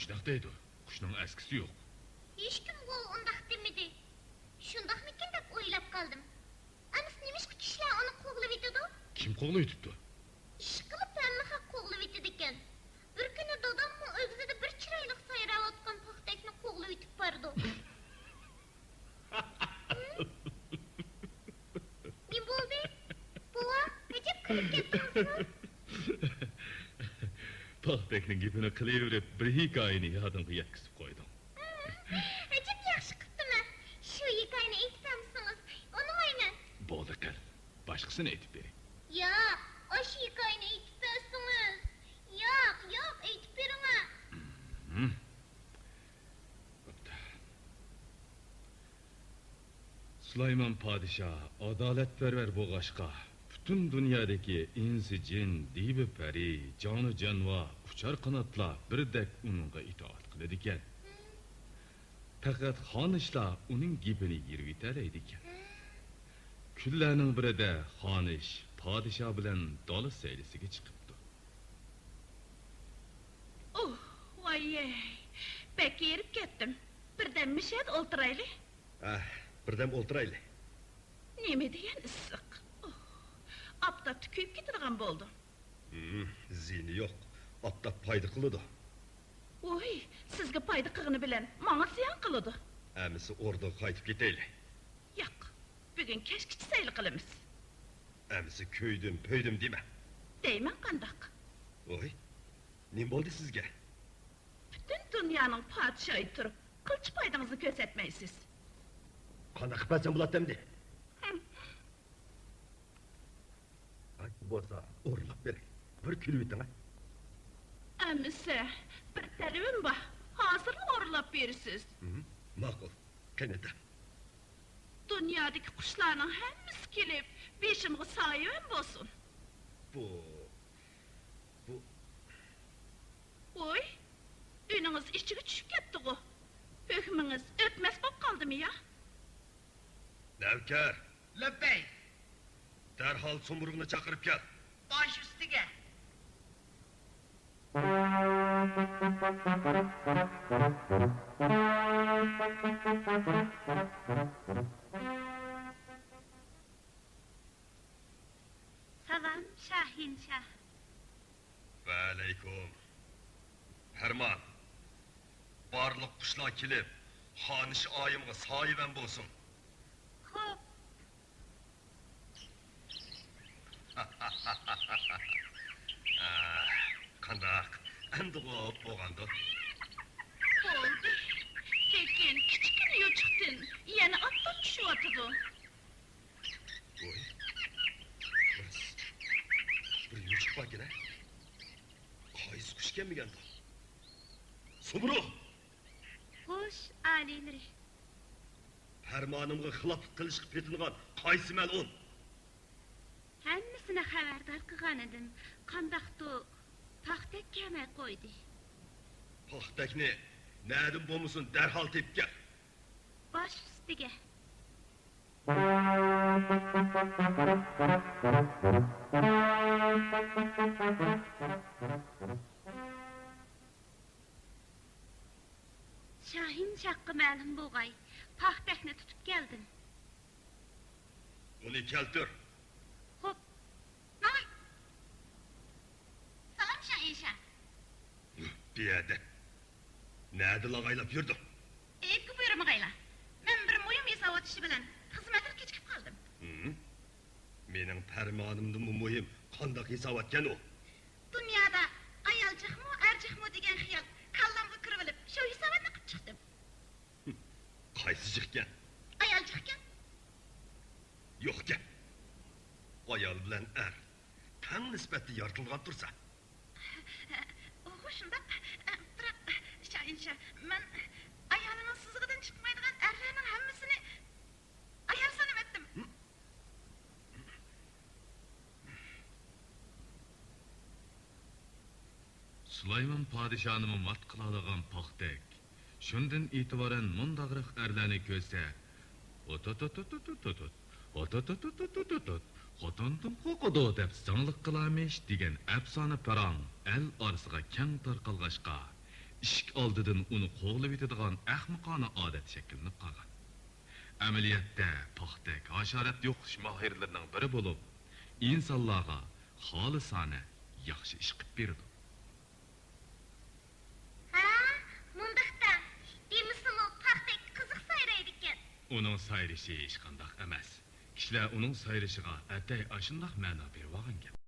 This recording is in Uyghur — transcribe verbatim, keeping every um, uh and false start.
شۇنداق دەيدۇ. قۇشنىڭ ئەسكىسى يوق. ھېچكىمغۇ ئۇنداق دېمىدى. شۇنداقمىكىن دەپ ئويلاپ قالدىم. ئەمىسە نېمىشقا كىشىلەر ئۇنى قوغلىۋېتىدۇ؟ كىم قوغلىۋېتىپتۇ؟ ئىشقىلىپ ھەممە خەق قوغلىۋېتىدىكەن. بىر كۈنى داداممۇ ئۆگزىدە بىر چىرايلىق سايراۋاتقان پاختەكنى قوغلىۋېتىپ بارىدۇ. نېمە بولدى؟ بوۋا، ئەجەب كۈلۈپ كەتتىڭىزمۇ؟ پاختەكنىڭ گېپىنى قىلىۋېرىپ، بىر ھېكايىنى يادىمغا يەتكۈزۈپ قويدۇڭ. ئەجەب ياخشى قىپتىمەن. شۇ ھېكايىنى ئېيتىپ بەرمىسىڭىز، ئۇنىمايمەن. بولدى قىل، باشقىسىنى ئېيتىپ بېرەي. ياق، ئاشۇ ھېكايىنى ئېيتىپ بەرسىڭىز. ياق، ياق، ئېيتىپ بېرىڭە. مم. بوپتۇ. سۇلايمان پادىشاھ ئادالەتپەرۋەر بولغاچقا، پۈتۈن دۇنيادىكى ئىنسى-جىن، دىۋە-پەرى، جانۇ-جانىۋار، ئۇچار قاناتلار بىردەك ئۇنىڭغا ئىتائەت قىلىدىكەن. پەقەت خانىشلا ئۇنىڭ گېپىنى يېرىۋېتەلەيدىكەن. كۈنلەرنىڭ بىرىدە خانىش پادىشاھ بىلەن دالا سەيلىسىگە چىقىپتۇ. ئۇھ، ۋاييەي، بەك ھېرىپ كەتتىم. بىردەم مىشەدە ئولتۇرايلى. ئەھ، بىردەم ئولتۇرايلى. نېمە دېگەن ئىسسىق. ئۇھ، ئاپتاپتا كۆيۈپ كېتىدىغان بولدۇم. ھىم، زىيىنى يوق. ئاپتاپ پايدا قىلىدۇ. ۋوي، سىزگە پايدا قىلغىنى بىلەن ماڭا زىيان قىلىدۇ. ئەمىسە ئوردىغا قايتىپ كېتەيلى. ياق، بۈگۈن كەچكىچە سەيلە قىلىمىز. ئەمىسە كۆيدۈم، پۆيدۈم دېمە. دەيمەن قانداق؟ ۋوي، نېمە بولدى سىزگە؟ پۈتۈن دۇنيانىڭ پادىشاھى تۇرۇپ، قىلچە پايدىڭىزنى كۆرسەتمەيسىز. قانداق قىلىپ بەرسەم بولاتتى ئەمدى؟ ھىم. ھاي، بولسا ئورۇنلاپ بېرەي. بىر كۈلۈۋېتىڭە. ئەمىسە، بىر تەلىپىم بار. ھازىرلا ئورۇنلاپ بېرىسىز. ھىم، ماقۇل. قېنى دە. دۇنيادىكى قۇشلارنىڭ ھەممىسى كېلىپ، بېشىمغا سايىۋەن بولسۇن. بۇ، بۇ. ۋوي، ئۈنىڭىز ئىچىگە چۈشۈپ كەتتىغۇ. ھۆكمىڭىز ئۆتمەس بولۇپ قالدىمۇ يا؟ نەۋكەر! لەببەي! دەرھال سومۇرغىنى چاقىرىپ كەل. باش ئۈستىگە! سالام، شاھىنشاھ. ۋەئەلەيكۇم. پەرمان. بارلىق قۇشلار كېلىپ، خانىش ئايىمغا سايىۋەن بولسۇن. خوپ. ئاھ، قانداق؟ ئەمدىغۇ بولغاندۇ؟ بولدى. لېكىن كىچىككىنە يوچۇقتىن يەنە ئاپتاپ چۈشۈۋاتىدۇ. ۋوي، راست. بىر يوچۇق باركەن-ھە. قايسى قۇش ئىكەن بىگەندۇ؟ سومۇرغ! قۇش ئالىيلىرى. پەرمانىمغا خىلاپلىق قىلىشقا پېتىنغان قايسى مەلئۇن؟ ھەممىسىنى خەۋەردار قىلغانىدىم. قانداقتۇ، پاختەك كەلمەي قويدى. پاختەكنى نەدىن بولمىسۇن دەرھال تېپىپ كەل. باش ئۈستىگە. شاھىنشاھقا مەلۇم بولغاي، پاختەكنى تۇتۇپ كەلدىم. ئۇنى كەلتۈر. خوپ. ماڭا. سالام، شاھىنشاھ. بىئەدەپ. نەدە لاغايلاپ يۈردۈڭ؟ ئېيىبكە بۇيرۇمىغايلا. مەن بىر مۇھىم ھېسابات ئىشى بىلەن خىزمەتكە كېچىكىپ قالدىم. ھىم؟ مېنىڭ پەرمانىمدىنمۇ مۇھىم قانداق ھېساباتكەن ئۇ؟ دۇنيادا ئايال جىقمۇ، ئەر جىقمۇ دېگەن خىيال كاللامغا كىرىۋېلىپ، شۇ ھېساباتنى قىلىپ چىقتىم. ھىم، قايسى جىقكەن؟ ئايال جىقكەن. يوق گەپ. ئايال بىلەن ئەر تەڭ نىسبەتتە يارىتىلغان تۇرسا. ئۇ شۇنداق، بىراق، شاھىنشاھ، مەن ئايالىنىڭ سىزىقىدىن چىقمايدىغان ئەرلەرنىڭ ھەممىسىنى ئايال سانىۋەتتىم. سۇلايمان پادىشاھنىمۇ مات قىلالىغان پاختەك. شۇندىن ئېتىبارەن مۇنداقراق ئەرلەرنى كۆرسە، «ئوتوتوتوتوتوتوت، ئوتوتوتوتوتوت، خوتۇندىن قورقىدۇ» دەپ زاڭلىق قىلارمىش دېگەن ئەپسانە پاراڭ ئەل ئارىسىغا كەڭ تارقالغاچقا، ئىشىك ئالدىدىن ئۇنى قوغلىۋېتىدىغان ئەخمىقانە ئادەت شەكىللىنىپ قالغان. ئەمەلىيەتتە پاختەك ھاشارات يوقىتىش ماھىرلىرىنىڭ بىرى بولۇپ، ئىنسانلارغا خالىسانە ياخشى ئىش قىپ بېرىدۇ. ھە، مۇنداقتا، دېمىسىمۇ پاختەك قىزىق سايرايدىكەن. ئۇنىڭ سايرىشى ھېچقانداق ئەمەس. كىشىلەر ئۇنىڭ سايرىشىغا ئەتەي ئاشۇنداق مەنا بېرىۋالغان گەپ.